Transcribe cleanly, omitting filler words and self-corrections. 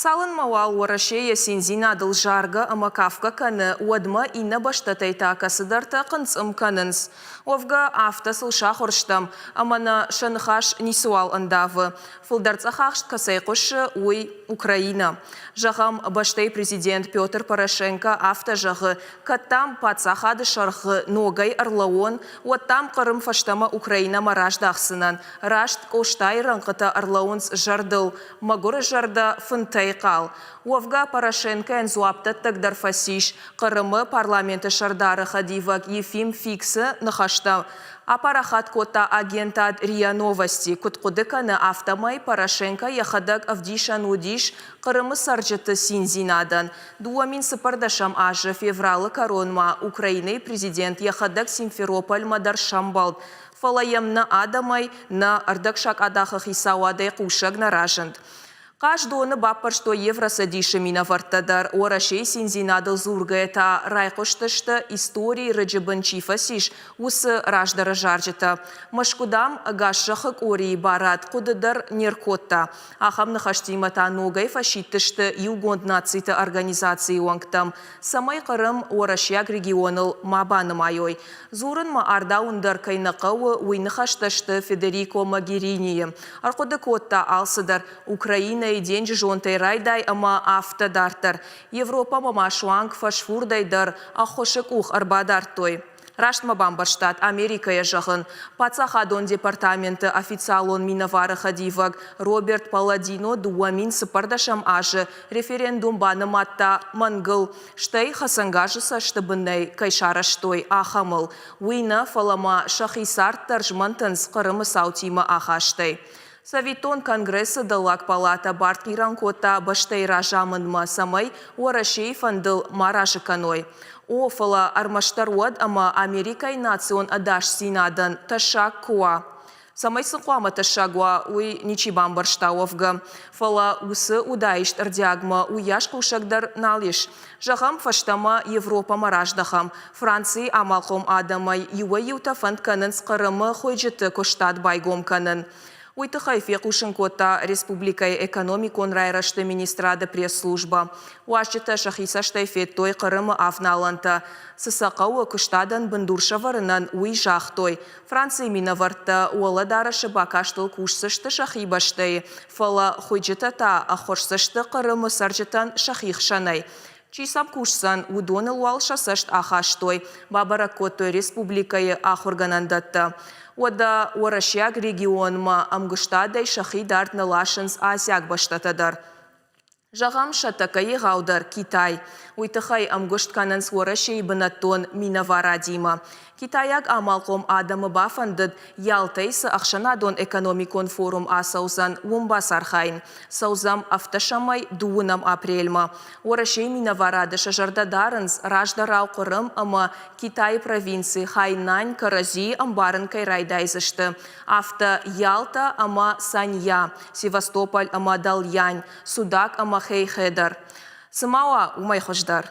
Цалынмӕ уал Уӕрӕсе йӕ циндзинадыл заргӕ ӕмӕ кафгӕ кӕны, уӕдмӕ иннӕ бӕстӕтӕй та кӕцыдӕртӕ хъынцъым кӕнынц. Уӕвгӕ, афтӕ сыл сахуыр стӕм, ӕмӕ нӕ сӕ ныхас ницыуал ӕндавы. Фылдӕр цъӕхахст кӕцӕй хъуысы, уый, Украинӕ. Зӕгъӕм, бӕстӕйы президент Петр Порошенко афтӕ зӕгъы, кӕд, дам, паддзахады сӕргъы ногӕй ӕрлӕууон, уӕд, дам, Хъырым фӕстӕмӕ Украинӕмӕ раздахдзынӕн. Раст Къостайы рӕнхъытӕ ӕрлӕууынц зӕрдыл, Мӕгуыры зӕрдӕ фынтӕй хъал. Уӕвгӕ, Порошенкойӕн дзуапдӕттӕг дӕр фӕцис Хъырымы парламенты сӕрдары хӕдивӕг Ефим Фиксы ныхӕстӕ. Апарахат кодта агентад РИА Новости. Куыд хъуыды кӕны, афтӕмӕй Порошенко йӕхӕдӕг ӕвдисӕн уыдис Хъырымы цӕрджыты циндзинадӕн. 2014 азы февралы кӕронмӕ Украинӕйы президент йӕхӕдӕг Симферопольмӕ дӕр сӕмбӕлд, Фӕлӕ йӕм нӕ адӕмӕй, нӕ ӕрдӕгсакъадахы хицауадӕй хъусӕг нӕ разынд. Хъаз доны баппӕрстой Евроцӕдисы минӕвӕрттӕ дӕр, Уӕрӕсейы циндзинадыл дзургӕйӕ та райхъуыстысты, историйы рыджы бын чи фӕцис, уыцы раздӕры зарджытӕ. Мӕскуы, дам, ӕгас зӕххы къорийы барад хъуыды дӕр не ркодта. Ахӕм ныхӕстимӕ та ногӕй фӕсидтысты Иугонд Нациты Организацийы уӕнгтӕм, цӕмӕй Хъырым уӕрӕсейаг регионыл ма банымайой. Дзурынмӕ ардауын дӕр кӕй нӕ хъӕуы, уый ныхӕстӕ сты Федерико Могеринийы. Ӕрхъуыды кодта алцыдӕр, Украинӕйы денджызонтӕй райдай ӕмӕ афтӕ дарддӕр. Европӕмӕ ма суанг фӕсфурдӕй дӕр ӕххуысы къух ӕрбадардтой. Раст мӕ бамбӕрстат, Америкӕйӕ зӕгъын. Паддзахадон департаменты официалон минӕвары хӕдивӕг Роберт Палладино 2014 азы референдум банымадта мӕнгыл, стӕй хӕцӕнгарзы цӕсты бынӕй кӕй сарӕзтой, ахӕмыл. Уый нӕ, фӕлӕ ма сӕхи цард дӕр змӕнтынц Хъырымы цаутимӕ ахастӕй. Цӕвиттон, Конгрессы дӕллаг палатӕ бартхъирӕн кодта бӕстӕйы разамындмӕ, цӕмӕй Уӕрӕсейы фӕндыл ма разы кӕной. О, фӕлӕ ӕрмӕстдӕр уӕд ӕмӕ Америкӕйы национ ӕдасдзинадӕн тӕссаг куы уа. Цӕмӕй сын хъуамӕ тӕссаг уа, уый ничи бамбӕрста уӕвгӕ. Фӕлӕ уыцы удаист ӕрдиагмӕ уыйас хъусӕг дӕр нал ис. Зӕгъӕм, фӕстӕмӕ Европӕмӕ раздӕхӕм. Францийы амалхъом адӕмӕй иуӕй-иутӕ фӕнд кӕнынц Хъырымы хуыйджыты куыстад байгом кӕнын. Уый тыххӕй фехъусын кодта республикӕйы экономикон райрӕзты министрады пресс-службӕ. Уазджытӕ сӕхи цӕстӕй федтой Хъырымы авналӕнтӕ. Цы сӕ хъӕуы куыстадӕн бындур сӕвӕрынӕн, уый загътой. Францийы минӕвӕрттӕ уӕлӕдарӕсы бакастыл кусдзысты сӕхи бӕстӕйы, фӕлӕ хуыйджытӕ та ӕххуырсдзысты Хъырымы цӕрджытӕн сӕхи хсӕнӕй. Чи сӕм кусдзӕн, уыдоныл уал сӕ цӕст ахастой, бабӕрӕг кодтой республикӕйы ахуыргӕнӕндӕттӕ. Уӕдӕ уӕрӕсейаг регионмӕ ӕмгуыстадӕй сӕхи дард нӕ ласынц азиаг бӕстӕтӕ дӕр. Зӕгъӕм, сӕ тӕккӕ егъаудӕр Китай. Уый тыххӕй ӕмгуыст кӕнынц Уӕрӕсейы бынӕттон минӕварадимӕ. Китайаг амалхъом адӕмы бафӕндыд, Ялтӕйы цы ӕхсӕнадон-экономикон форум ацӕудзӕн, уым бацархайын. Цӕудзӕм ӕвддӕсӕмӕй дыууынӕм апрельмӕ. Уӕрӕсейы минӕварады сӕ зӕрдӕ дарынц, раздӕрау Хъырым ӕмӕ Китайы провинци Хайнань кӕрӕдзийы ӕмбарын кӕй райдайдзысты. Афтӕ Ялта ӕмӕ Санья, Севастополь ӕмӕ Дальянь, Судак ӕмӕ Хейхе дӕр. Цы ма уа уымӕй хуыздӕр?